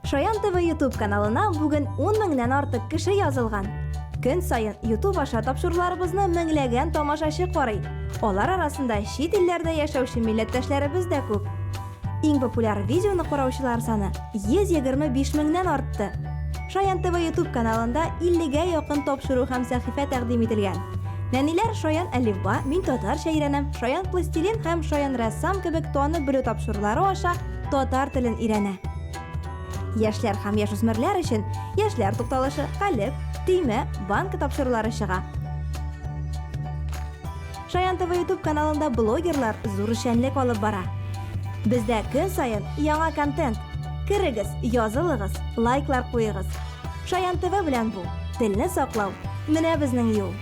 Шаян ТВ YouTube каналына бүген 10 меңнән артык кеше язылган. Көн саен YouTube аша тапшыруларыбызны меңләгән тамашачы карый. Алар арасында чит илләрдә яшәүче милләттәшләребез дә күп. Иң популяр видеоны караучылар саны 125 меңнән артты. Шаян ТВ YouTube каналында 50гә якын тапшыру һәм сәхифә тәкъдим ителгән. Нәниләр Шаян әлифба, Мин татарча өйрәнәм, Шаян пластилин һәм Шаян рәссам кебек танып белү тапшырулары аша татар телен өйрәнә. Яшьләр һәм яшүсмерләр өчен Яшьләр тукталышы, Калеб, Төймә, Банка тапшырулары чыга. Шаян ТВ YouTube каналында блогерлар зур эшчәнлек алып бара. Бездә көн саен яңа контент. Керегез, язылыгыз, лайклар куегыз. Шаян ТВ белән бу, телне саклау, менә безнең юл.